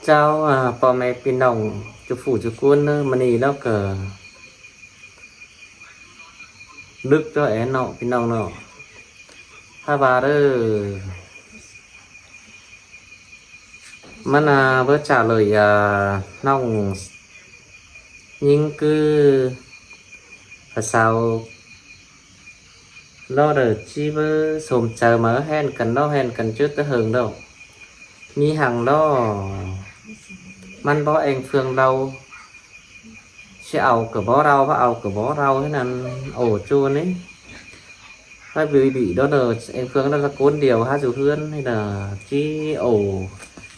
ເຈົ້າ ອາ ພໍ່ແມ່ພີ່ນ້ອງຈຸຜູ້ຈຸຄົນເດີ ມື້ນີ້ເນາະ ກໍດຶກແລ້ວແອເນາະ ພີ່ນ້ອງເນາະ ຖ້າວ່າເດີ ມັນ ອາ ເບີຈາເລີຍ ອາ ນ້ອງຍິງ ຄືພາສາວ ລາວເດີ ຈີເບີສົມໃຈມາແຮ່ນກັນເນາະ ແຮ່ນກັນຈຸດຕະເຫິງດອກ ມີຫຍັງດອກ ມັນບໍ່ແອງເຟືອງລາວ ຊິເອົາກໍບໍ່ເອົາ ບໍ່ເອົາກໍບໍ່ເອົາ ເຮັດນັ້ນ ໂອ ຈູນີ້ ໄປບີບີດອກເດີ ແອງເຟືອງລາວຕະໂກນດຽວຫາຢູ່ເຮືອນນີ້ນະ ຈີໂອ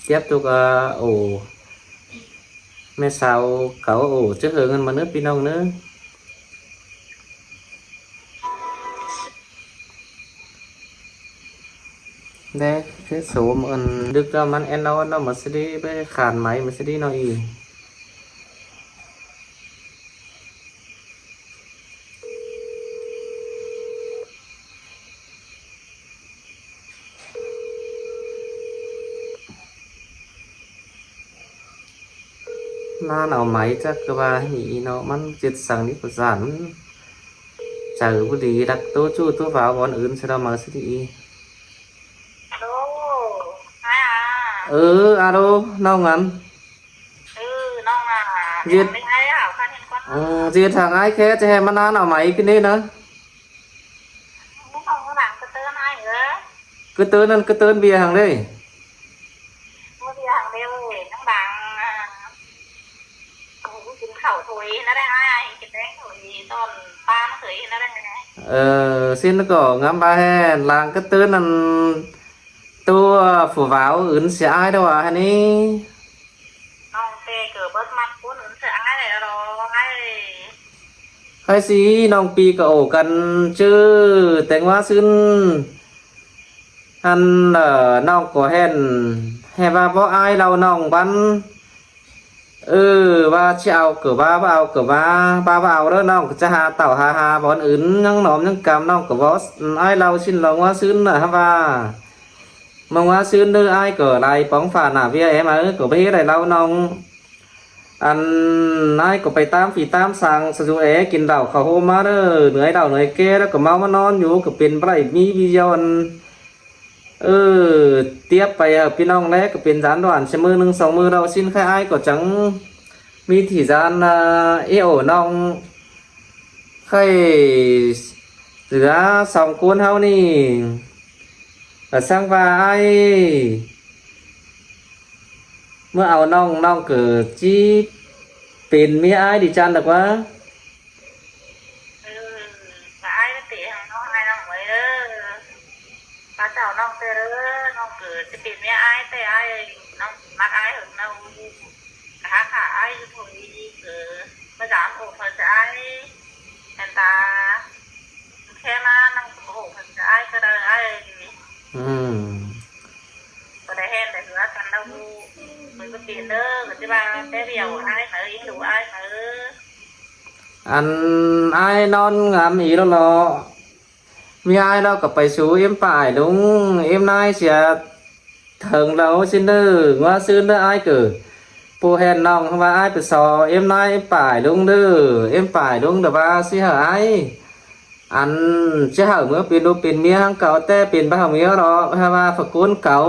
ຕຽບຕຸກ ອາ ໂອ ແມ່ສາວເກົາ ໂອ ຈະເຫີເງິນມາເນີ ພີ່ນ້ອງເນີ. ແດ່ ຄືໂສມ ອັນ ດຶກແລ້ວມັນແອນນອນເນາະ ມາຊິດີ ໄປຂານໄໝ ມາຊິດີເນາະອີ. ນານເອົາໄໝ ຈັກກະວ່າໃຫ້ອີເນາະ ມັນເຈັດສັງນີ້ປະສານ ໃຈບໍ່ດີ ລັກໂຕຈູ້ໂຕຫວາວບ່ອນອື່ນຊະດອກ ມາຊິດີ. ໂອ້ ອາ ເອີ ອາໂລ ນ້ອງອັນ ເອີ ນ້ອງ ອາ ເຮັດ ເຮັດທາງອ້າຍແຄ່ຈະແຫ່ມານານເອົາໄໝຂຶ້ນນີ້ນະ. ກະເຕີນນັ້ນ ກະເຕີນເບຍຫັ້ນເດ້ ເບຍຫັ້ນເດ້ ເອີຍ ນັ່ງດັງ ອາ ກິນເຂົ້າຖ້ວຍນັ້ນແຫຼະ ອ້າຍ ກິນແດງຖ້ວຍ ຕອນປ້າມເຄີຍນັ້ນແຫຼະ. ເອີ ຊິນກໍງາມບາແຮ່ ລາງກະເຕີນນັ້ນ ຕົວຜູ້ບ່າວອື່ນເສຍອາຍດອກວ່າຫັ້ນນີ້ ນ້ອງເຕເກີດເບິດມັກຄົນອື່ນເສຍອາຍແລ້ວດອກ ໃຫ້ ໃຫ້ຊິ ນ້ອງປີກະໂອກັນຈື່ ແຕ່ງວ່າຊຶ້ນ ອັນ ເອີ ນ້ອງກໍແຮ່ນ ແຮ່ວ່າບໍ່ອາຍເລົ່ານ້ອງບັນ ເອີ ວ່າຊິເອົາກໍວ່າ ບໍ່ເອົາກໍວ່າ ວ່າບໍ່ເອົາເດີ ນ້ອງຈະຫາເຕົ້າຫາຫາບ່ອນອື່ນ ຍັງໜອມຍັງກຳ ນ້ອງກໍບໍ່ ອາຍເລົ່າຊິນລອງວ່າຊຶ້ນນະ ຫາວ່າ ມາວ່າຊຶ້ນເດີ ອາຍກໍໄລ່ປອງຝາໜ້າເວຍແອມາ ເອີ ກໍບໍ່ເຮັດໃຫ້ເລົ່ານ້ອງ ອັນ ອາຍກໍໄປຕາມຜີຕາມສາງສະຊູແອ ກິນເຫຼົ້າເຂົ້າໂຮມມາເດີ ເໜືອຍເຫຼົ້າເໜືອຍແກ່ ແລ້ວກໍເມົາມານອນຢູ່ ກໍເປັນບໍ່ໄດ້ມີວິຍອນ ເອີ ຕຽບໄປໃຫ້ພີ່ນ້ອງແລ ກໍເປັນຈານດ້ວນຊະມື້ໜຶ່ງສອງມື້ເຮົາຊິນໄຄອ້າຍກໍຈັ່ງມີທີ່ຈານ ອາ ເອໂອນ້ອງໄຄເຫຼືອສອງຄົນເຮົານີ້ ກະສັງວ່າອ້າຍເມື່ອເອົານ້ອງ ນ້ອງກໍຊິເປັນເມຍອ້າຍດີຈານດອກວ່າ. ເອີ ກະອ້າຍມາເຕະຫັ້ນເນາະ ອ້າຍນ້ອງເອີຍເດີ ພະເຈົ້ານ້ອງເຕີເດີ ນ້ອງເກີດຈະເປັນເມຍອ້າຍແຕ່ອ້າຍ ນ້ອງມັກອ້າຍເຫິງນະ ກະຫາຂ້າອ້າຍຢູ່ໂທອີເກີດ ມາດາມໂອເພິ່ນຈະອ້າຍ ແມ່ນຕາ ແຄ່ມານຳໂອເພິ່ນຈະອ້າຍກໍໄດ້ອ້າຍ ອືມ ບໍ່ໄດ້ແຮ່ນໄດ້ເຮືອກັນແລ້ວ ເພິ່ນກໍເປັນເດີ ກໍຊິວ່າແຕ່ດຽວອ້າຍເອີຍ ເອັນດູອ້າຍເອີຍ. ອັນອ້າຍນອນງາມອີ່ຫຼໍ່ ມີອ້າຍລາວກໍໄປສູ່ເອັມປາຍລຸງ ເອັມນາຍເສຍເຖິງລາວຊິນເດີ ວ່າຊືນເດີ ອ້າຍເກີດ ຜູ້ແຮ່ນນ້ອງວ່າອ້າຍໄປຊໍເອັມນາຍເອັມປາຍລຸງເດີ ເອັມປາຍລຸງເດີ ວ່າຊິໃຫ້ອ້າຍ ອັນ ຊິໃຫ້ເມືອເປັນລູກເປັນເມຍຫາງເກົ່າ ແຕ່ເປັນບໍ່ໃຫ້ເມຍດອກ ໃຫ້ວ່າພະກຸນເກົ່າ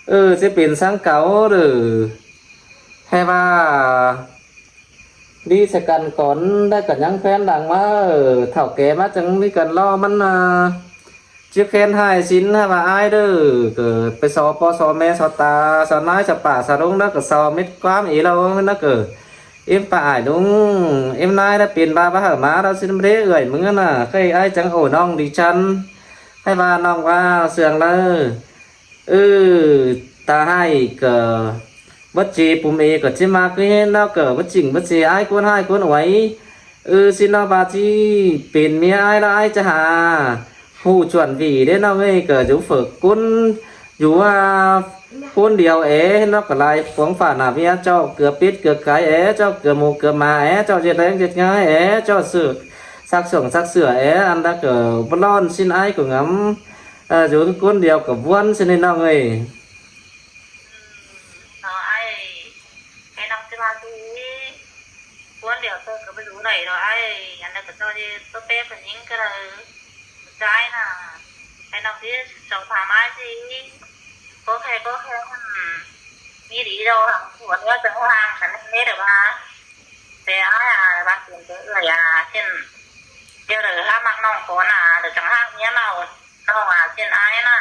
ເອີ ຊິເປັນສັງເກົ່າເດີ ໃຫ້ວ່າ ດີໃສ່ກັນກ່ອນ ໄດ້ກັນຍັງແຄນຫຼັງມາ ເຖົ້າແກ່ມາຈັ່ງມີກັນລໍ້ມັນນາ ເຈັບແຄນຫາຍຊິນຫາວ່າອາຍເດີ ເກີດໄປສໍພໍ່ສໍແມ່ສໍຕາສໍນາຍສໍປ້າສໍລຸງ ແລ້ວກໍສໍມິດຄວາມອີ່ເຫຼົ່ານັ້ນເກີດ ເອັມປ້າອ້າຍລຸງ ເອັມນາຍ ແລ້ວເປັນບ້າບ້າເຫີມາ ແລ້ວຊິນບໍ່ໄດ້ເອື້ອຍມຶງຫັ້ນນະ ເຄີຍອ້າຍຈັ່ງໂອ້ນ້ອງດີຊັ້ນ ໃຫ້ວ່ານ້ອງວ່າເຊື່ອງເລີ ເອີ ຕາຮ້າຍກໍບໍ່ເຈ ປຸມເອກໍຈະມາຄືເຫັນແລ້ວກໍບໍ່ຈິງບໍ່ເຈ ອ້າຍຄວນຮ້າຍຄວນອວຍ ເອີ ຊິນວ່າຊິເປັນເມຍອ້າຍແລ້ວ ອ້າຍຈະຫາຮູ້ຈວນຫວີເດ້ນ້ອງເອີຍ ກໍຢູ່ເຝິກກຸນ ຢູ່ວ່າຄົນດຽວແອ ເນາະ ກໍຫຼາຍຂອງຝາໜ້າເມຍ ເຈົ້າເກືອເປັດເກືອໄກ່ແອ ເຈົ້າເກືອໝູເກືອໝາແອ ເຈົ້າເຈັດແຮງເຈັດງ່າຍແອ ເຈົ້າເສືອ ຊັກສອງຊັກເສືອແອ ອັນໃດກໍບໍ່ຮ້ອນ ຊິນອ້າຍກໍງຳ ເອີ ຢູ່ຄົນດຽວກໍມ່ວນຊິນນ້ອງເອີຍ. ເນາະ ອ້າຍ ບໍ່ໄດ້ດອກອ້າຍ. ອັນນັ້ນກໍເຈົ້າຊິຕົວແປເປັນຫຍັງກໍໄດ້ ຊາຍນະ ໃຫ້ນ້ອງຊິສອບຖາມອ້າຍຊິ ກໍແຄ່ ກໍແຄ່ ມີດີດອກ ຜົວເມຍຈັ່ງຮ່າງກັນແດ່ ແຕ່ວ່າ ແຕ່ອ້າຍອາ ວ່າເປັນເອື້ອຍອາ ເຊັ່ນ ດຽວເດີ ຖ້າມັກນ້ອງກ່ອນນະ ດຽວຈັ່ງຮ່າງເມຍເມົາ ນ້ອງອາ ເຊັ່ນອ້າຍນະ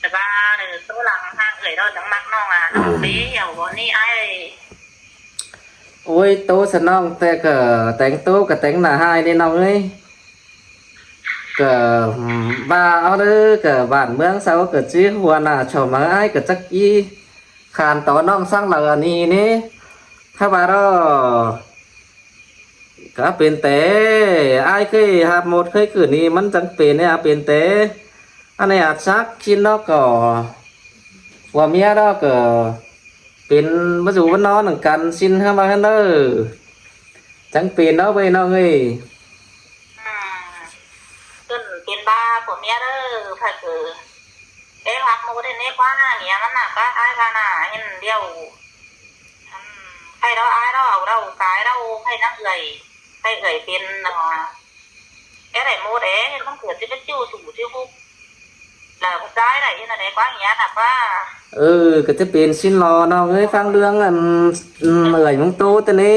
ແຕ່ວ່າ ເດີ ໂຕຫຼັງຮ່າງເອື້ອຍ ດຽວຈັ່ງມັກນ້ອງອາ ເດ້ ດຽວນີ້ອ້າຍ ໂອ້ຍ ໂຕຊະນ້ອງ ແຕ່ກໍແຕ່ງໂຕກໍແຕ່ງໜ້າຮ້າຍເດ້ນ້ອງເອີຍ ກໍ ອືມ ວ່າເອົາເດີ ກໍບ້ານເມືອງເຊົາກໍຊິຫົວໜ້າເຂົ້າມາ ອ້າຍກໍຈັກອີຂານຕໍ່ນ້ອງສັງເລີອັນນີ້ເນ ຖ້າວ່າເນາະ ກໍເປັນແຕ່ ອ້າຍເຄີຍຮັບໝົດເຄີຍຄືນນີ້ ມັນຈັ່ງເປັນແນວເປັນແຕ່ ອັນນີ້ອາດສັກຊິນເນາະ ກໍຜົວເມຍເນາະ ກໍ ເປັນມາຢູ່ມານອນນຳກັນຊິນ ເຮົາວ່າຫັ້ນເດີ ຈັ່ງເປັນເນາະເວີຍນ້ອງເອີຍ. ອືມ ເປັນ ເປັນບ້າຜົວເມຍເດີ ໃຜເກີ ເອ ຮັກໝູ່ເດ້ ເນກວ່າຫຍັງມັນນະ ກໍອ້າຍວ່ານະ ເຫັນດຽວ ອືມ ໃຜເຮົາອ້າຍເຮົາເອົາເຮົາກາຍເຮົາໃຜນຳເອື້ອຍ ໃຜເອື້ອຍເປັນ ອ່າ ແອໄດ້ໝົດເອ ມັນເກີດຊິເປັນຊິວສູຊິວຮຸກ ແລ້ວຜູ້ຊາຍໄດ້ເຮັດແນວໃດກວ່າເຫຍນະວ່າ ເອີ ກໍຈະເປັນຊິນລໍນ້ອງເອີຍ ຟັງເລື່ອງອັນ ເອື້ອຍມຶງໂຕແຕ່ເນ ອື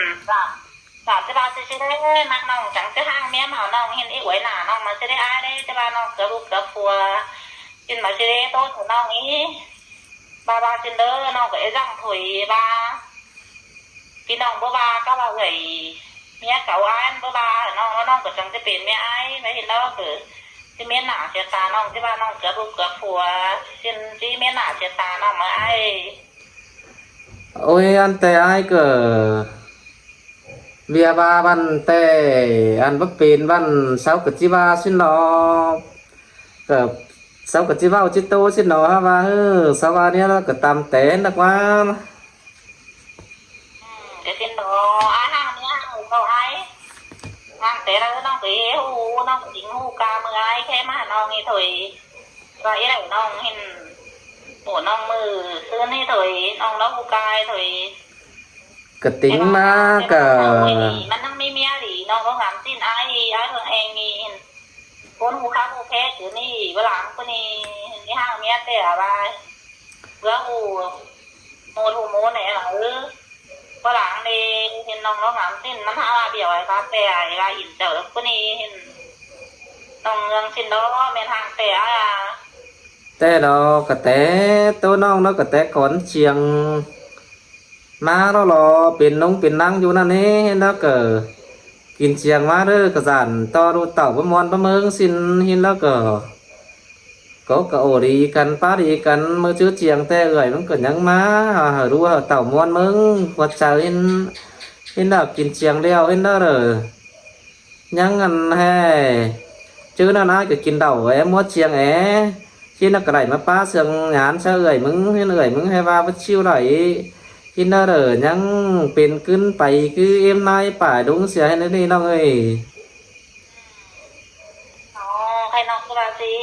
ມ ສາມ ສາມສິບບາດຊິໄດ້ມັກນ້ອງ ຈັ່ງຊິຮ່າງເມຍມາເອົານ້ອງ ເຫັນອີອວຍໜ້ານ້ອງມາຊິໄດ້ອາຍເດ້ ແຕ່ວ່ານ້ອງເກືອບລູກເກືອບຜົວ ຊິນມາຊິໄດ້ໂຕເທົ່ານ້ອງອີ ບາບາຊິນເດີ ນ້ອງກໍເອຈັ່ງຖົຍບາ ພີ່ນ້ອງບໍ່ວ່າ ກໍວ່າເອື້ອຍເມຍເກົ່າອ້າຍມັນບໍ່ວ່າ ນ້ອງ ນ້ອງກໍຈັ່ງຈະເປັນເມຍອ້າຍ ມາເຫັນລາວກໍຊິເມັນໜ້າເສຍຕານ້ອງ ທີ່ວ່ານ້ອງເກືອບລູກເກືອບຜົວ ຊິນຊິເມັນໜ້າເສຍຕານ້ອງມາອ້າຍ. ໂອ້ຍ ອັນແຕ່ອ້າຍກໍວຽວ່າວັນແຕ່ ອັນບໍ່ເປັນວັນເຊົາກໍຊິວ່າຊິນດອກ ກໍເຊົາກໍຊິເວົ້າຊິໂຕຊິເນາະ ຫາວ່າ ເອີ ເຊົາວ່າແນວນັ້ນກໍຕາມແຕ່ດອກວ່າ ອືມ ແຕ່ຊິນດອກ ອ້າຍຮ່າງເມຍເຮົາເຂົາອ້າຍ ຮ່າງແຕ່ລະ ນ້ອງກໍເອຮູ້ ນ້ອງກໍຊິຮູ້ກາເມື່ອອ້າຍແຄ່ມາຫານ້ອງນີ້ໂຖຍ ວ່າອີໄດນ້ອງເຫັນ ໂອ້ ນ້ອງມື້ຄືນນີ້ໂຖຍ ນ້ອງເລົ່າຜູ້ກາຍໂຖຍ ກະຕິງມາ ແຕ່ວ່າ ແຕ່ວ່າ ກະ ມັນຍັງມີເມຍດີ ນ້ອງກໍງາມຊີ້ນອ້າຍ ອ້າຍເບິ່ງເອງນີ້ ຄົນຮູ້ຄັກຮູ້ແຄກຢູ່ນີ້ ເວລາຜູ້ນີ້ ນີ້ຮ່າງເມຍແຕ່ວ່າ ເພື່ອຮູ້ໂມດຮູ້ໂມແນ່ວ່າ ເອີ ຝຣັ່ງເດ້ ເຫັນນ້ອງລາວງາມຊິ້ນ ມັນຫາວ່າບຽວໄອ້ຟ້າແປໄອ້ວ່າອິນເຈົ້າ ແລ້ວກໍນີ້ເຫັນນ້ອງເງືອງຊິ້ນເນາະ ແມ່ນຮ່າງແປອ້າຍອາ. ແຕ່ເນາະ ກະແຕ່ໂຕນ້ອງເນາະ ກະແຕ່ກ່ອນຈຽງມາເນາະ ເປັນນົງເປັນນາງຢູ່ນັ້ນເນ ເຫັນແລ້ວກະກິນຈຽງມາເດີ ກະສານຕໍ່ລູກເຕົ້າປະມອນປະເມີງຊິ້ນ ເຫັນແລ້ວກະ ກໍ ກະໂອ້ດີກັນ ປາດີກັນ ມື້ຈື່ຈຽງແຕ່ເອື້ອຍມັນກໍຍັງມາຫາລູກຫາເຕົ້າມ່ວນເມີງ ຫົວໃຈເຫັນ ເຫັນດາວກິນຈຽງແລ້ວ ເຫັນດາວເດີ ຍັງອັນແຮ່ ຈື່ນັ້ນອ້າຍກໍກິນເຫຼົ້າແອ ມົວຈຽງແອ ກິນແລ້ວກໍໄດ້ມາປາເຊື່ອງງານຊະເອື້ອຍມຶງ ເຫັນເອື້ອຍມຶງໃຫ້ວ່າບໍ່ຊິວໄດ້ ກິນດາວເດີ ຍັງເປັນກຶນໄປຄືເອັມນາຍປາຍລຸງເສຍໃຫ້ແນວນີ້ນ້ອງເອີຍ. ອໍ ໃຜນ້ອງຄືວ່າຊິ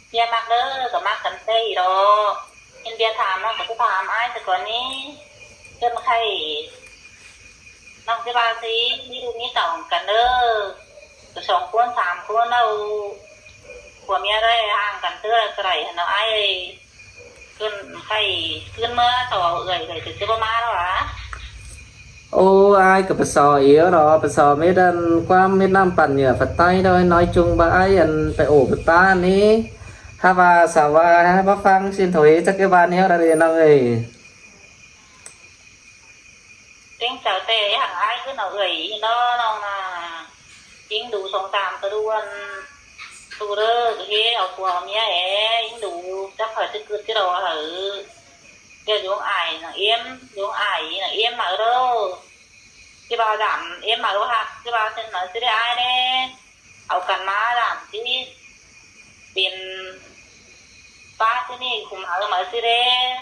ເບຍມັກເດີ ກໍມັກກັນແທ້ດອກ ເຫັນເບຍຖາມນ້ອງກໍຊິຖາມອ້າຍຊະກ່ອນນີ້ ເພິ່ນໃຄ່ນ້ອງຊິວ່າຊິ ມີລູກມີເຕົ້າກັນເດີ ກໍສອງຄົນສາມຄົນແລ້ວ ຜົວເມຍໄດ້ຮ່າງກັນເທື່ອກໍໄດ້ຫັ້ນເນາະອ້າຍ. ຂຶ້ນໄປ ຂຶ້ນເມືອຊໍເອື້ອຍ ເອື້ອຍກໍຊິບໍ່ມາແລ້ວຫວາ. ໂອ້ ອ້າຍກໍປະຊໍອີກເນາະ ປະຊໍເມັດອັນຄວາມເມັດນ້ຳປັນເຫຍື່ອປະໄຕດອຍນ້ອຍຈຸງບໍ່ອ້າຍ ອັນໄປໂອໄປປານີ້ ຖ້າວ່າສາວວ່າໃຫ້ມາຟັງຊິນໂຖຍຈັກເອວາແນວໃດເນາະເອີຍ. ເຕັງເຈົ້າແຕ່ຫາງອ້າຍຂຶ້ນເອົາເອື້ອຍອີກເນາະ ນ້ອງນາ ຍິງດູສອງສາມກະດູອັນ ຕູເດີ ເຮເອົາຜົວເອົາເມຍແອ ຍິງດູ ຈັກເຂົາຈະກຶດຊິລໍເຮີ ດຽວຢູ່ອ້າຍນາງເອັມ ຢູ່ອ້າຍນາງເອັມມາເດີ ຊິວ່າດຳເອັມມາເດີ ຮັກ ຊິວ່າເຊັ່ນນັ້ນຊິໄດ້ອ້າຍແດ່. ເອົາກັນມາດາມຊິເປັນປ້າຊິນີ້ຄຸມເອົາມາຊິເດ້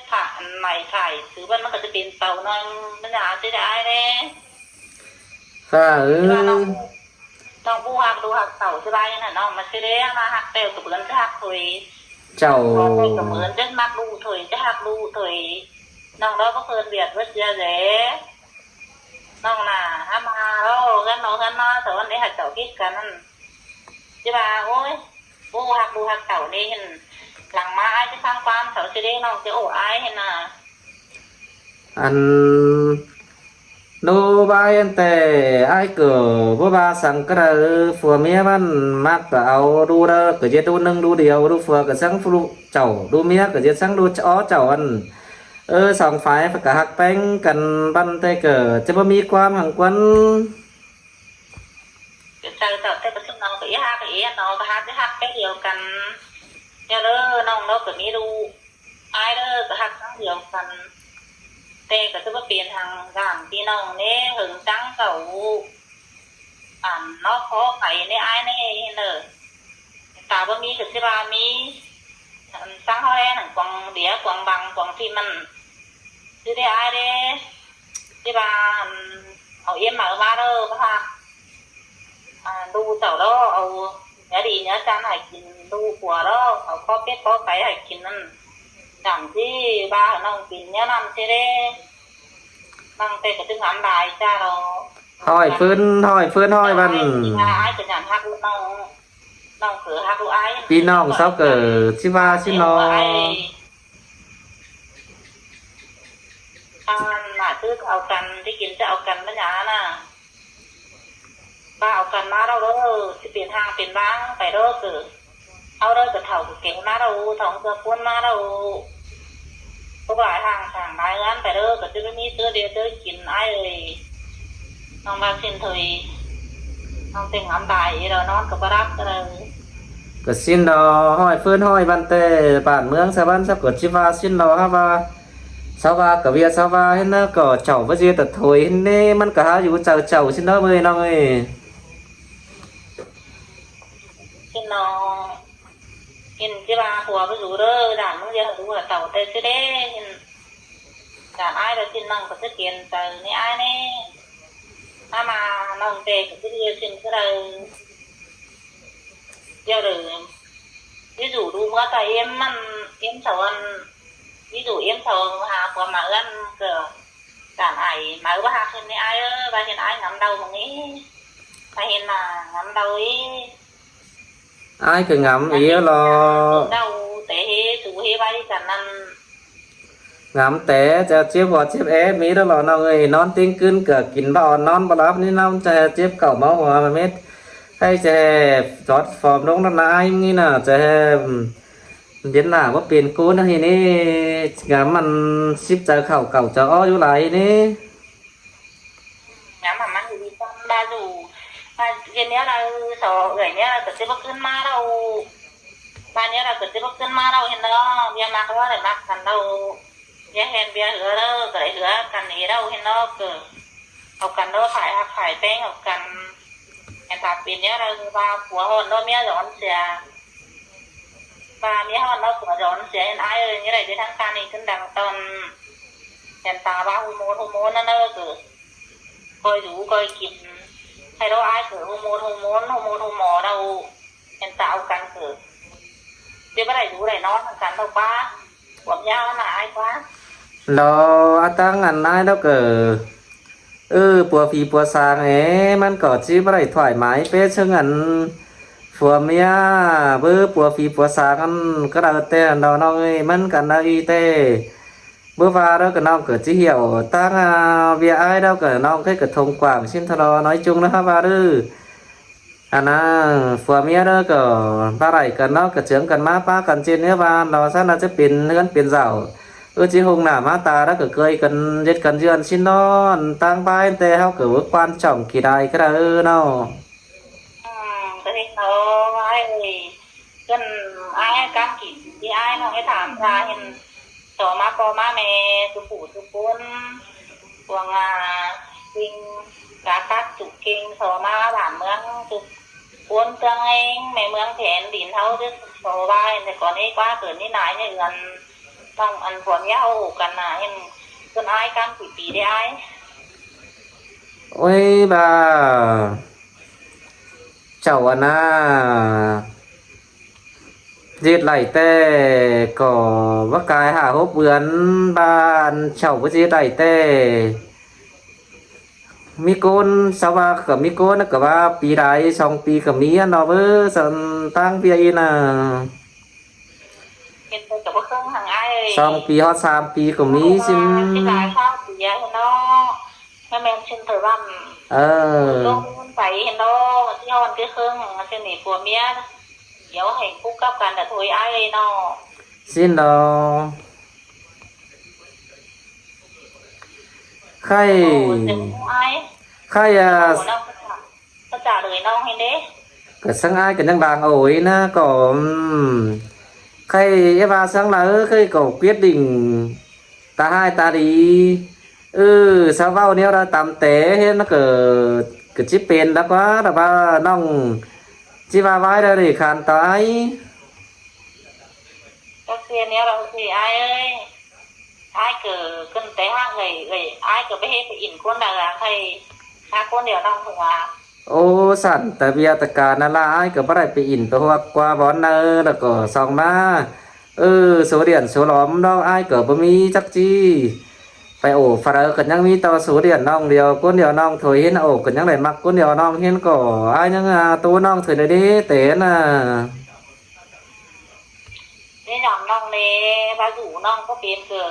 ຖ້າອັນໃໝ່ຂາຍຊື້ມັນ ມັນກໍຈະເປັນເຕົາໜຶ່ງ ມັນຫາຊິໄດ້ອ້າຍແດ່. ຂ້າເອີຍ ນ້ອງ ນ້ອງຜູ້ຮັກລູກຮັກເຕົ້າຊິວ່າຫຍັງນະ ນ້ອງມາຊິເດ້ ມາຮັກແຕ່ກະເບີນຊິຮັກໂຖຍ ເຈົ້າ ກະເບີນຊິມັກລູກໂຖຍ ຊິຮັກລູກໂຖຍ ນ້ອງດອກກະເບີນວຽດເບິດເສຍແຫຼະ ນ້ອງນາ ຫາມາເນາະ. ຕໍ່ເຮືອນເນາະ ເຮືອນນາ ເຂົາອັນນີ້ ໃຫ້ເຈົ້າຜິດກັນນັ້ນ ຊິວ່າ ໂອ້ຍ ບໍ່ຮູ້ຮັກລູກຮັກເຕົ້າເດ້ ເຫັນຫຼັງມາອ້າຍຈະຟັງຄວາມເຂົາຊິເດ້ ນ້ອງຈະໂອ້ອາຍຫັ້ນນະ. ອັນ ໂນບາຍ ອັນແຕ່ອ້າຍກໍບໍ່ວ່າສັງກະເດີ ຜົວເມຍມັນມັກກໍເອົາ ດູເດີ ກໍເຮັດດູໜຶ່ງດູດຽວ ດູຜົວກໍສັງລູກເຈົ້າ ດູເມຍກໍເຮັດສັງດູເຈົ້າ ອັນ ເອີ ສອງຝ່າຍມັນກໍຮັກແພງກັນ ບັນແຕ່ກໍຈະບໍ່ມີຄວາມຫຍັງກວນ ເຈົ້າ ເຈົ້າ ແຕ່ກໍຊຸມນ້ອງກໍອີຮັກອີເນາະ ກໍຮັກ ໄດ້ຮັກແບບດຽວກັນ ແລ້ວເດີ ນ້ອງເນາະ ກໍມີລູກ ອ້າຍເດີ ກໍຮັກທາງດຽວກັນ ແຕ່ກໍຈະບໍ່ເປັນທາງດ້ານພີ່ນ້ອງເດ້ ເຫິງຈັງເຂົາ ອັນເນາະ ຂໍໄປແດ່ອ້າຍແດ່ເດີ ຕາບໍ່ມີກໍຊິວ່າມີ ອັນ ສັງເຮົາແດ່ ໜັງກວາງເດຍ ກວາງບັງ ກວາງທີ່ມັນ ຊິໄດ້ອ້າຍເດ້ ທີ່ວ່າ ອັນ ເອົາເອັມມາເອີມາເດີ ພາກ ອ່າ ດູເຈົ້າເດີ ເອົາເນື້ອດີເນື້ອຈັນໃຫ້ກິນ ດູຜົວເດີ ເອົາຄໍເປັດຄໍໄກ່ໃຫ້ກິນນັ້ນ ດຳທີ່ວ່ານ້ອງກິນແນວນັ້ນຊິເດ້ ນ້ອງເປັນກະຕຶງຫຳຫຼາຍຈ້າເນາະ ຮ້ອຍຟືນຮ້ອຍຟືນຮ້ອຍວັນ ທີ່ວ່າອ້າຍກໍຍັງຮັກລູກນ້ອງ ນ້ອງຄືຮັກລູກອ້າຍ ພີ່ນ້ອງເຊົາເກີດ ຊິວ່າຊິເນາະ ອັນໜ້າຄືເອົາກັນ ໄດ້ກິນຈະເອົາກັນບັນຍານະ ວ່າເອົາກັນມາເດີ ຊິເປັນຮ່າງເປັນຮ່າງໄປເດີ ເກີດເຮົາເດີ ກໍເຖົ້າກໍແກ່ມາເດີ ທ້ອງເກືອປຸ້ນມາເດີ ທຸກຫຼາຍຮ່າງສ້າງຫຼາຍເຮືອນໄປເດີ ກໍຈະໄດ້ມີເທື່ອດຽວເດີກິນ ອ້າຍເອີຍ ນ້ອງວ່າຊິນເທີຍ ນ້ອງເຕັງອຳຕາຍເດີ ນອນກໍບໍ່ຫຼັບເດີ ກໍຊິນດອກ ຮ້ອຍຟືນຮ້ອຍວັນ ແຕ່ບ້ານເມືອງສະຫວັນ ສະກົດຊິວ່າຊິນດອກ ຫາວ່າ ຊາວວ່າກະເວຍຊາວວ່າເຫັນນະ ກໍເຈົ້າບໍ່ຊິຕະໂຖຍເຫັນເນ ມັນກະຫາຢູ່ເຈົ້າເຈົ້າຊິເນາະເອີຍ ນ້ອງເອີຍ ຊິເນາະ ເຫັນຊິວ່າຜົວບໍ່ຢູ່ເດີ ດ່ານມຶງຢ່າຮູ້ວ່າເຕົາແຕ່ຊິເດ້ ເຫັນດ່ານອ້າຍແລ້ວຊິນ ນ້ອງກໍຊິເກນໃຈໃນອ້າຍເນ ມາມານ້ອງແຕ່ກໍຊິເຫຼືອຊິນຄືໃດ ດຽວເດີ ວິສູດູເມືອຕາເອັມ ມັນເອັມສະຫວັນ ວິສູເອັມສະຫວັນຫາຜົວມາເອື້ອນ ກໍການໄອ ມາວ່າຫາຂຶ້ນນີ້ອ້າຍເອີຍ ວ່າເຫັນອ້າຍງາມເດົາມື້ນີ້ ວ່າເຫັນໜ້າງາມເດົາອີ ອ້າຍກໍງາມອີຫຼໍ ເດົາແຕ່ເຮສູເຮໄວ້ກັນນັ້ນ ງາມແຕ່ຈະເຈັບຫົວເຈັບແອ ມີແລ້ວຫຼໍນ້ອງເອີຍ ນອນຕິງກືນກໍກິນບໍ່ອອນ ນອນບໍ່ຫຼັບນີ້ ນອນຈະເຈັບເຂົ້າເມົາຫົວເມັດ ໃຫ້ຈະຈອດຟອມລົງນຳນາຍນີ້ນະ ຈະເປັນໜ້າບໍ່ເປັນກູນນີ້ນີ້ ງາມມັນສິບໃຈເຂົ້າເກົ່າຈະອໍຢູ່ຫຼາຍນີ້ ງາມມັນດີກັນລະຢູ່ ວ່າເຮັດແນວໃດ ຊໍເອື້ອຍແນວໃດກໍຊິບໍ່ຂຶ້ນມາແລ້ວ ວ່າແນວໃດກໍຊິບໍ່ຂຶ້ນມາແລ້ວ ເຫັນເນາະ ເວຍມັກແລ້ວໄດ້ມັກກັນແລ້ວ ເວຍແຮ່ນເວຍເຮືອແລ້ວ ກໍໄດ້ເຮືອກັນເອແລ້ວ ເຫັນເນາະ ເກີດເອົາກັນເນາະ ຂາຍຮັກຂາຍແພງເອົາກັນ ແມ່ນຖ້າເປັນແນວໃດວ່າຜົວຮ້ອນເນາະ ເມຍຮ້ອນເສຍ ວ່າເມຍຮ້ອນເນາະ ຜົວຮ້ອນເສຍ ເຫັນອ້າຍເອີຍ ນີ້ໄດ້ໄດ້ທາງການນີ້ຂຶ້ນດັງຕອນ ແມ່ນຕາວ່າໂຮໂມນ ໂຮໂມນນັ້ນເດີ ກໍ ຄ່ອຍດູຄ່ອຍກິນ ໃຫ້ເຮົາອາຍເກີດໂຮໂມນ ໂຮໂມນ ໂຮໂມນໂຮໝໍເຮົາ ແມ່ນຕາເອົາກັນເກີດ ຊິບໍ່ໄດ້ດູໄດ້ນອນນຳກັນດອກວ່າ ຄວາມຍາວນະອາຍກວ່າ ລະ ອາ ຕັ້ງອັນອາຍດອກເກີ ເອີ ປົວຜີປົວສາງເອ ມັນກໍຊິບໍ່ໄດ້ຖ້ວຍໝາຍເປເຊິ່ງອັນ ຜົວເມຍ ເບີ ປົວຜີປົວສາງ ອັນກໍແລ້ວແຕ່ເນາະນ້ອງເອີຍ ມັນກໍໄດ້ແຕ່ ບໍ່ວ່າດອກກະນ້ອງກໍຊິຫ່ຽວ ຕາງ ອາ ເວຍອ້າຍດອກກະນ້ອງເຄີຍກະທົງກວ້າງຊິນທະລອນ້ອຍຈຸງນະວ່າເດີ ອັນນາ ຜົວເມຍເດີກໍບໍ່ໄດ້ກັນເນາະ ກະເຈີງກັນມາປະກັນເຈັນເຮືອບ້ານເນາະ ຊັ້ນອາດຈະເປັນເຮືອນເປັນເສົາ ເອີ ຊິຫົງໜ້າມາຕາ ແລ້ວກະເຄີຍກັນເຮັດກັນເຍືອນຊິນນອນ ຕາງບ້ານແຕ່ເຮົາກະເວີກວານຊ່ອງຂີ້ດາຍກະດາເອີເນາະ ອືມ ກະເຮັດເນາະ ອ້າຍເອີຍ ເພິ່ນອ້າຍໃຫ້ການກິນທີ່ອ້າຍນ້ອງໄດ້ຖາມວ່າເຫັນ ໂຕມາພໍ່ມາແມ່ທຸກຜູ້ທຸກຄົນ ພວກ ອາ ເກັ່ງກາກັກຈຸເກັ່ງ ໂຕມາບ້ານເມືອງທຸກຄົນ ເຄື່ອງແຮງແມ່ເມືອງແຜ່ນດິນເຮົາເດີ ໂຕວ່າແຕ່ກ່ອນນີ້ກວ່າເກີດນີ້ນາຍໃນເຮືອນ ຕ້ອງອັນຜົວເມຍເຮົາໂອກັນນາ ເຫັນເພິ່ນອ້າຍກັນປີໆເດ້ອ້າຍ ໂອ້ຍ ບາ ເຈົ້າອັນນາ ເຮັດໄດ້ແຕ່ກໍວ່າກາຍຫ້າຫົກເດືອນ ບານເຈົ້າບໍ່ຊິເຮັດໄດ້ແຕ່ ມີຄົນ ຊາວວ່າກໍມີຄົນກໍວ່າປີໃດ ສອງປີກໍມີຫັ້ນເນາະເວີ້ຍ ສັນຕ່າງວຽກອີ່ນນະ. ເຫັນເພິ່ນກໍບໍ່ເຄີງຫັ້ນອ້າຍເອີຍ ສອງປີຮອດສາມປີກໍມີ ຊິນ ຊິຫຼາຍຊາວປີຫັ້ນເນາະ ແມ່ນ ຊິນເພິ່ນວ່າ ເອີ ລົງໄປຫັ້ນເນາະ ຊິຮອດເທື່ອເຄິ່ງ ຊິນີ້ຜົວເມຍ ດຽວໃຫ້ກຸກກັບກັນລະໂທຍອ້າຍເອີຍເນາະ ຊິນດອກ. ໄຂ້ ໂອ້ ເຈັບອ້າຍ ໄຂ້ ອ່າ ໂອ້ ນ້ອງ ພາສາເລີຍນ້ອງເຫັນເດ້ ກະສັງອ້າຍກະຍັງບາງໂອຍນະ ກໍ ອືມ ໄຂ້ ເອວ່າສັງລະເອີຍ ໄຂ້ກໍກຽດດິງ ຕາຮ້າຍຕາດີ ເອີ ຊາວເວົ້າແນວໃດຕາມແຕ່ເຫັນ ກະ ກະຊິເປັນລະກວ່າ ລະວ່ານ້ອງ ຊິວ່າວາຍລະເດ ຄານຕາຍ. ຈັກຊິເຮັດແນວໃດຊິອ້າຍເອີຍ ອ້າຍກໍຂຶ້ນແຕ່ຫາກເອີຍ ເອີຍ ອ້າຍກໍໄປເຮັດໄປອິນຄົນໃດລະ ໃຜຫາຄົນດຽວນ້ອງເພິ່ນວ່າ. ໂອ້ ສັນ ແຕ່ວຽກແຕ່ການນັ້ນລະ ອ້າຍກໍບໍ່ໄດ້ໄປອິນໄປຮວກກວ່າບ່ອນໃດ ແລ້ວກໍສ່ອງມາ ເອີ ໂສດຽນໂສຫຼອມດອກ ອ້າຍກໍບໍ່ມີຈັກຈີ່ ໄປໂອ້ ຟາເດີ ກໍຍັງມີແຕ່ໂສດຽນນ້ອງດຽວ ຄົນດຽວນ້ອງໂທເຫັນ ໂອ້ ກໍຍັງໄດ້ມັກຄົນດຽວນ້ອງເຫັນ ກໍອ້າຍຍັງ ອາ ໂຕນ້ອງໂທໄດ້ເດ ແຕ່ນະ. ແນະນຳນ້ອງແດ່ ວ່າຢູ່ນ້ອງບໍ່ເປັນເກີ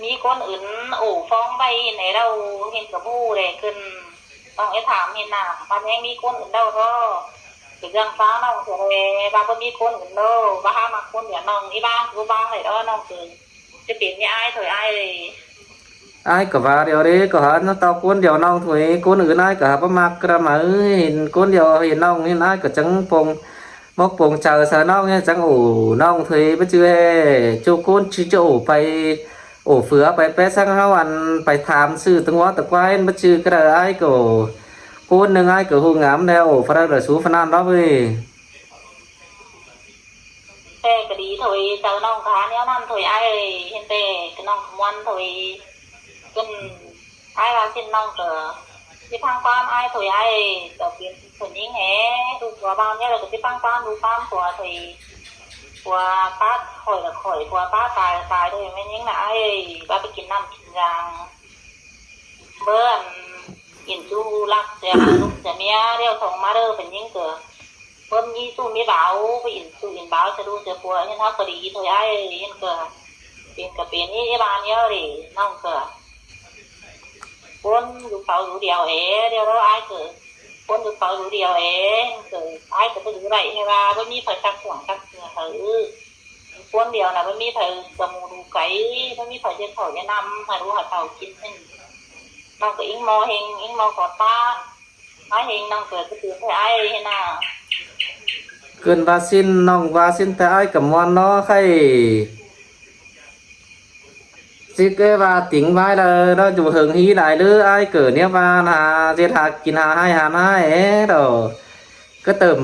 ມີຄົນອື່ນໂອ້ຟ້ອງໄປໃນລາວເຫັນກະບໍ່ແລ ຂຶ້ນ ນ້ອງໄດ້ຖາມເຫັນນະ ວ່າແມ່ງມີຄົນອື່ນແລ້ວບໍ່ ເປັນເລື່ອງຊາວນ້ອງເທື່ອແລ ວ່າບໍ່ມີຄົນອື່ນເດີ ວ່າຫາມັກຄົນດຽວນ້ອງ ອີບາງຄືບາງໄດ້ດອກ ນ້ອງເກີ ຈະເປັນແມ່ອ້າຍຖອຍອ້າຍເອີຍ. ອ້າຍກໍວ່າດຽວເດ້ ກໍຫາເອົາຄົນດຽວນ້ອງໂທຍ ຄົນອື່ນອ້າຍກໍຫາບໍ່ມັກກະດຳເອີຍ ເຫັນຄົນດຽວເຫັນນ້ອງເຫັນອ້າຍກໍຈັ່ງປົງມົກປົງໃຈໃສ່ນ້ອງ ຈັ່ງໂອ້ນ້ອງໂທຍ ບໍ່ຈື່ແທ້ ຈຸຄົນຊິຈະໂອ້ໄປ ໂອ້ເຟືອໄປແປະສັງເຮົາ ອັນໄປຖາມຊື້ຕະງົວຕະຄວາຍ ມັນຈື່ກະໄດ້ ອ້າຍກໍຄົນໜຶ່ງ ອ້າຍກໍຮູ້ງາມແລ້ວ ໂອ້ ພະນັ້ນລະສູພະນັ້ນດອກເອີຍ. ແຕ່ກໍດີໂທຍ ເຈົ້ານ້ອງກໍຫາແນວນັ້ນໂທຍອ້າຍເອີຍ ເຫັນແຕ່ກໍນ້ອງກໍມ່ວນໂທຍ ຈົນອ້າຍວ່າຊິນ້ອງກໍຊິຟັງຄວາມອ້າຍໂທຍ ອ້າຍກໍເປັນຜູ້ຍິງແທ້ ລູກຜົວບ່າວເມຍແລ້ວກໍຊິຟັງຄວາມລູກຄວາມຜົວໂທຍ ຜົວປາຂ້ອຍລະຂ້ອຍ ຜົວປາຕາຍລະຕາຍໂທຍ ແມ່ຍິງນະອ້າຍເອີຍ ວ່າໄປກິນນ້ຳກິນຢາງ ເບິ່ງອິນຊູລັກເສຍລູກເສຍເມຍ ດຽວທ່ອງມາເດີ ເປັນຍິງເກີ ເບິ່ງມີຊູມີບ່າວ ໄປອິນຊູອິນບ່າວໃສ່ລູກໃສ່ຜົວ ເຫັນເຮົາກໍດີໂທຍອ້າຍ ເຫັນກໍເປັນກໍເປັນ ອີ່ບ້ານດຽວເດ ນ້ອງກໍຄົນຢູ່ເຂົາຢູ່ດຽວເອ ດຽວເດີອ້າຍເກີ ຄົນຢູ່ເຂົາຢູ່ດຽວເອ ເກີ ອ້າຍກໍບໍ່ຮູ້ໄດ້ ໃຫ້ວ່າບໍ່ມີໃຜຊັກຊວນຊັກເສືອໃຫ້ ຄົນດຽວນະ ບໍ່ມີໃຜກະໝູ່ດູໄກ ບໍ່ມີໃຜຈະເຂົ້າຈະນຳ ຫາລູກຫາເຕົ້າກິນ ນ້ອງກໍອີງໝໍເຮັງ ອີງໝໍຂໍຕາ ອ້າຍເຮັງ ນ້ອງເກີດບໍ່ຖືກໃຫ້ອ້າຍເຮັດນາ. ເກີນວ່າຊິນ ນ້ອງວ່າຊິນ ແຕ່ອ້າຍກໍມ່ວນເນາະ ໃຄຊິເກີດວ່າຕິງໄວ້ແລ້ວ ເນາະ ຢູ່ເຫິງຮີຫຼາຍເດີ ອ້າຍເກີດແນວວ່ານາ ເຮັດຫາກິນຫາໄຮ່ຫານາແອດອກ ກໍເຕີມ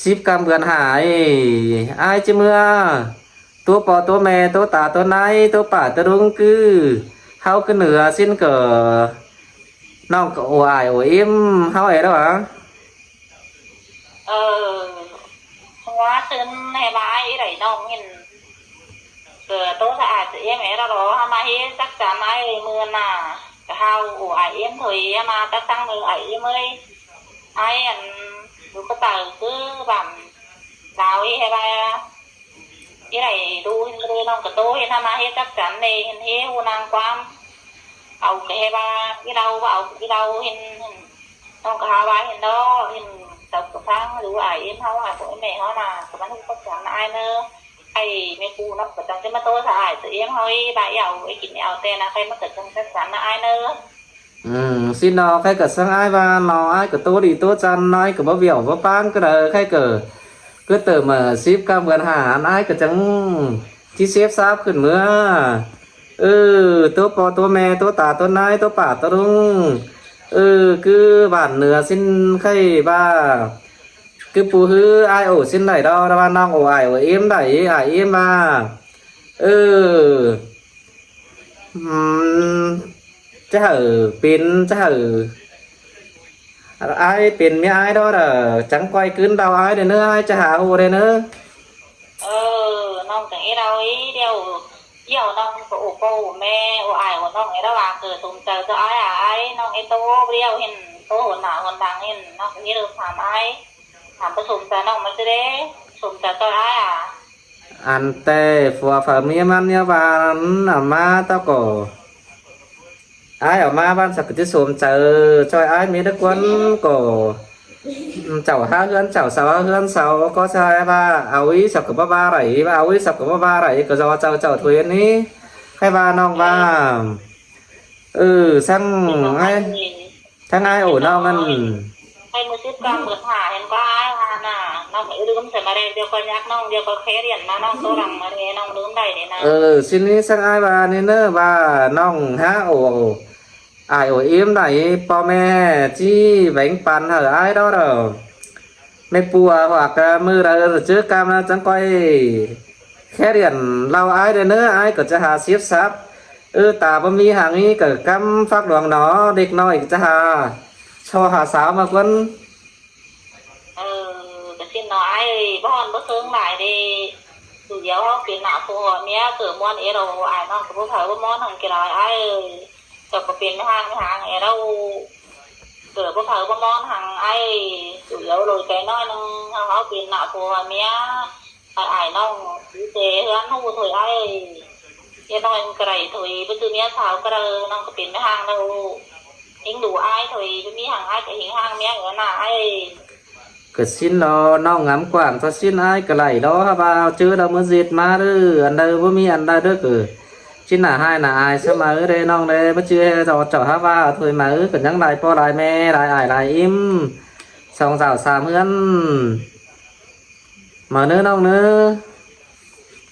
ສິບກຳເດືອນຫ້າ ອ້າຍຈະເມືອ ຕົວພໍ່ຕົວແມ່ ຕົວຕາຕົວນາຍ ຕົວປ້າຕົວລຸງ ຄືເຮົາຄືເໜືອຊິນກໍ ນ້ອງກໍໂອອາຍໂອເອັມເຮົາແອດອະ. ເອີ ວ່າເຊິ່ນໃຫ້ວ່າອ້າຍອີ່ໃດນ້ອງເຫັນ ເກີໂຕສະອາດສະເອມແອດອະ ເຮົາມາເຮັດຈັກຈານອ້າຍເອີຍ ມື້ໜ້າກະເຮົາໂອອາຍເອັມເອີຍ ມາຕັກຕັ້ງເອີອາຍເອັມເອີຍ ອ້າຍອັນຢູ່ກະເຕີຄືບ້ານລາວອີ່ໃຫ້ວ່າ ອີ່ໃດດູເຫັນກະເລີຍ ນ້ອງກະໂຕເຫັນ ເຮົາມາເຮັດຈັກຈານເດ້ ເຫັນເຮຮູ້ນາງຄວາມ ເອົາກະໃຫ້ວ່າອີ່ເລົາ ວ່າເອົາອີ່ເລົາ ເຫັນ ນ້ອງກະຫາວ່າເຫັນເນາະ ເຫັນເຈົ້າກະຟັງ ຫຼືອາຍເອັມເຮົາ ອາຍພໍ່ອາຍແມ່ເຮົານະ ກະມາຮູ້ຈັກກັນນະອ້າຍເນີ ໃຫ້ແມ່ປູ່ເນາະ ກະຈັ່ງຊິມາໂຕສະອາຍໂຕເອງເຮົາອີ່ ບາດເອົາໄດ້ກິນໄດ້ເອົາແຕ່ນະ ໃຫ້ມັນກະຈັ່ງຈັດສັນນະອ້າຍເນີ. ອືມ ຊິເນາະ ໃຜກະສັງອ້າຍວ່າເນາະ ອ້າຍກະໂຕດີໂຕຈັນ ອ້າຍກະບໍ່ຫວຽວບໍ່ປາງກະເດີ ໃຜກະ ກະເຕີມສິບກຳເດືອນຫ້າ ອ້າຍກະຈັ່ງຊິເຊບຊາບຂຶ້ນເມືອ ເອີ ຕົວພໍ່ຕົວແມ່ ຕົວຕາຕົວນາຍ ຕົວປ້າຕົວລຸງ ເອີ ຄືບ້ານເໜືອຊິນ ໃຄວ່າ ຄືປູ່ຮື ອ້າຍໂອຊິນໄດ້ດອກ ແຕ່ວ່ານ້ອງໂອອາຍໂອເອັມໄດ້ ອາຍເອັມວ່າ ເອີ ອືມ ຈະໃຫ້ເປັນ ຈະໃຫ້ອ້າຍເປັນເມຍອ້າຍດອກ ຈັງກ່ອຍຄືນເດົາອ້າຍເດີເນີ ອ້າຍຈະຫາຮູ້ເດີເນີ. ເອີ ນ້ອງຈັ່ງເຮັດເອົາອີ່ດຽວ ດຽວນ້ອງກໍໂອໂປ້ແມ່ໂອອ້າຍໂອນ້ອງເອລະວ່າ ເກີດສົມໃຈເຈົ້າອ້າຍອາຍ ນ້ອງເອໂຕ ດຽວເຫັນໂຕຫົນໜ້າຫົນຫຼັງ ເຫັນນ້ອງກໍເລີຍຖາມອ້າຍ ຖາມປະສົມໃຈນ້ອງມັນຊິເດ້ ສົມໃຈເຈົ້າອ້າຍອາ. ອັນແຕ່ຜົວເຜົາເມຍມັນເນຍວ່າ ອຳມາເຈົ້າກໍ ອ້າຍອອກມາບ້ານສັກກະຕິສົມໃຈ ຊ່ອຍອ້າຍເມດະກວນກໍ ເຈົ້າຫາເຮືອນເຈົ້າເຊົາ ຫາເຮືອນເຊົາ ກໍຊາຍວ່າເອົາອີສັກກະບໍ່ວ່າໄດ ວ່າເອົາອີສັກກະບໍ່ວ່າໄດ ກໍຈະວ່າເຈົ້າ ເຈົ້າຖ້ວຍນີ້ ໃຫ້ວ່ານ້ອງວ່າ ເອີ ເອີ ຊັ້ນອ້າຍ ທັງອ້າຍໂອນ້ອງນັ້ນ ໃຫ້ມື້ສິບກຳເບິດຫາເຫັນກໍອ້າຍວ່ານະ ນ້ອງກໍລືມໃສ່ມາແລ້ວ ດຽວກໍຍາກນ້ອງ ດຽວກໍແຄລຽນນະ ນ້ອງໂຕຫຼັງມາແລ້ວ ນ້ອງລືມໄດ້ເດ້ນະ. ເອີ ຊິນີ້ຊັ້ນອ້າຍວ່ານີ້ເນີ ວ່ານ້ອງຫາໂອ ອ້າຍໂອອີມໄດ້ ພໍ່ແມ່ຊິແບ່ງປັນໃຫ້ອ້າຍດອກເດີ ແມ່ປູວ່າກະມື້ໃດເຈີກັນນະ ຈັ່ງຄ່ອຍແຄລຽນເລົ່າອ້າຍເດີເນີ ອ້າຍກໍຈະຫາສິບສັບ ເອີ ຕາບໍ່ມີຫາງນີ້ກໍກຳຟັກຫຼວງໜໍ ເດັກນ້ອຍກໍຈະຫາຊໍຫາສາວມາກ່ອນ. ເອີ ກະຊິນເນາະອ້າຍເອີຍ ບໍ່ຮ້ອນບໍ່ເຊິ່ງຫຼາຍເດ້ ຢູ່ດຽວເຮົາເປັນໜ້າຜົວເມຍ ເກີດມ່ວນເອໂລ ອ້າຍນ້ອງກໍບໍ່ເຜົາບໍ່ມອນຫັ້ນກະຫຼາຍອ້າຍເອີຍ ເຈົ້າກໍເປັນແມ່ຮ້າງແມ່ຮ້າງແອລາ ເກີດບໍ່ເຜົາບໍ່ມອນຫັ້ນອ້າຍ ຢູ່ດຽວໂລຍໃຈໜ້ອຍໜຶ່ງ ເຮົາເຮົາເປັນໜ້າຜົວເມຍ ອ້າຍອ້າຍນ້ອງຢູ່ແຕ່ເຮືອນຮູ້ຖ້ວຍອ້າຍ ເຮັດນ້ອຍມັນກະໄດ້ຖ້ວຍ ບໍ່ຄືເມຍສາວກະເດີ ນ້ອງກໍເປັນແມ່ຮ້າງແລ້ວ ເອັງດູອ້າຍຖ້ວຍ ບໍ່ມີຫຍັງອ້າຍກະເຮັງຮ້າງເມຍເອີນະອ້າຍ. ກະຊິນເນາະ ນ້ອງງາມກວ້າງຊະຊິນ ອ້າຍກະໄຫຼເນາະ ຫາວ່າເຈີດອກມື້ເຈັດມາເດີ ອັນໃດບໍ່ມີອັນໃດເດີ ກະຊິນໜ້າຮ້າຍໜ້າອາຍສະເໝີເດ້ນ້ອງເດ້ ບໍ່ຈື່ໃຫ້ເຈົ້າ ເຈົ້າຫາວ່າຖ້ວຍມາເອີ ກະຍັງຫຼາຍພໍ່ຫຼາຍແມ່ ຫຼາຍອ້າຍຫຼາຍອີ່ມ ສອງສາວສາມເຮືອນ ມາເນີນ້ອງເນີ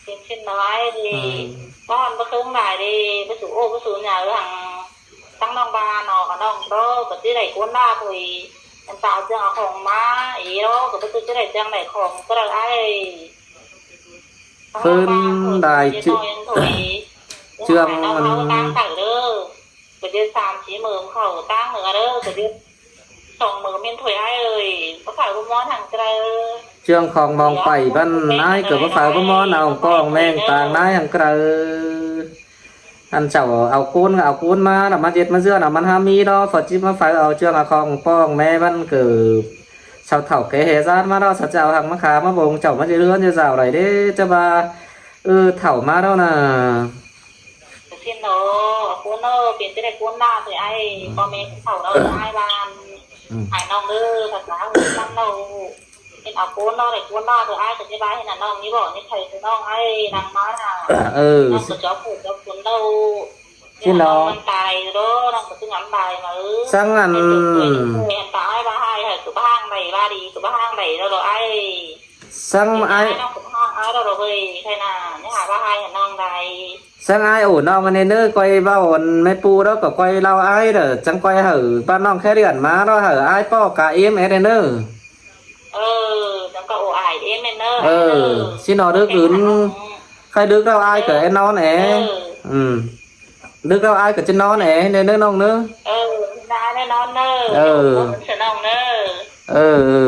ເປັນເຊັ່ນນັ້ນເດ ອືມ ບໍ່ຮ້ອນບໍ່ເຄິ່ງຫຼາຍເດ ບໍ່ສູໂອ້ບໍ່ສູຫຍັງ ທັງນ້ອງບ້ານເນາະ ນ້ອງໂຕກໍຊິໄດ້ກົນລາໂຕອີ ອັນຕາເຈືອງເອົາຂອງມາອີໂລ ກໍບໍ່ຖືກຈະໄດ້ຈັ່ງໃດຂອງກໍໄດ້ອ້າຍ ເພິ່ນໄດ້ເຈືອງ ເອີ ເອົາເຂົ້າຕ່າງໃສ່ເດີ ກໍເດືອນສາມສີ່ມື້ເຂົ້າຕ່າງເໜືອເດີ ກໍເດືອນ ສອງມື້ແມ່ນຖ້ວຍອ້າຍເອີຍ ບໍ່ຝາກບໍ່ມ້ອນຫັ້ນກະເດີ ເຄື່ອງຂອງມອງໄປບ້ານອ້າຍກໍບໍ່ຝາກບໍ່ມ້ອນ ເອົາປ້ອງແມ່ງຕ່າງນາຍຫັ້ນກະເດີ ອັນເຈົ້າເອົາໂກນກໍເອົາໂກນມາ ແລ້ວມາເຮັດມາເຈື່ອນເອົາມັນຫາມີເນາະ ເຂົາຈິມາຝາກເອົາເຄື່ອງເອົາຂອງປ້ອງແມ່ບ້ານເກີບ ຊາວເຖົ້າແກ່ແຫ່ຊາດມາເນາະ ຊາວເຈົ້າຫັກມາຂາມາບົງເຈົ້າມາຢູ່ເຮືອນຢູ່ຊາວໃດເດ້ ຈະວ່າ ເອີ ເຖົ້າມາແລ້ວນະ. ກະຊິນເນາະ ຄົນເນາະ ເປັນຈັ່ງໃດຄົນລາວເອີຍ ອືມ ພໍ່ແມ່ເຖົ້າເນາະ ອ້າຍວ່າ ອືມ ອ້າຍນ້ອງເດີ ພາສາເຮົານຳເນາະ ເປັນເອົາຄົນເນາະ ໄດ້ຄົນລາວເອີຍ ອ້າຍກໍຊິວ່າເຮັດໜ້ານ້ອງນີ້ບໍ່ ນີ້ໃຜຄືນ້ອງອ້າຍນຳມານະ ເອີ ນ້ອງກໍຈອບຜູ້ຈອບຄົນເນາະ ຊິນເນາະ ນ້ອງມັນຕາຍເດີ ນ້ອງກໍຊິງາມຕາຍມາເອີຍ ສັງອັນ ເປັນຕົວເປັນຕົວ ແມ່ນຕາຍວ່າຮ້າຍ ໃຫ້ຄືບໍ່ຮ້າງໃດ ວ່າດີຄືບໍ່ຮ້າງໃດເນາະ ອ້າຍ ສັງອ້າຍ ອ້າຍນ້ອງກໍຮ້າງອ້າຍເດີເວີຍ ໃຄນະ ຢ່າຫາວ່າຮ້າຍໃຫ້ນ້ອງໃດ ສັງອ້າຍ ໂອ້ ນ້ອງອັນນີ້ເນີ ຂ້ອຍເວົ້າອັນແມ່ປູເດີ ກໍຂ້ອຍເລົ່າອ້າຍເດີ ຈັ່ງຂ້ອຍໃຫ້ບ້ານນ້ອງແຄເດືອນມາເນາະ ໃຫ້ອ້າຍປ້ອກາເອັມແອດເດີ ເອີ ຈັ່ງກໍໂອ້ອ້າຍເອັມແອດເດີ ເອີ ຊິນອນດຶກອື່ນ ໃຄດຶກແລ້ວອ້າຍກໍແອດນອນແອ ເອີ ອືມ ດຶກແລ້ວອ້າຍກໍຈະນອນແອເດີນ້ອງເດີ ເອີ ນອນເດີ ເອີ ເດີນ້ອງເດີ ເອີ ເອີ.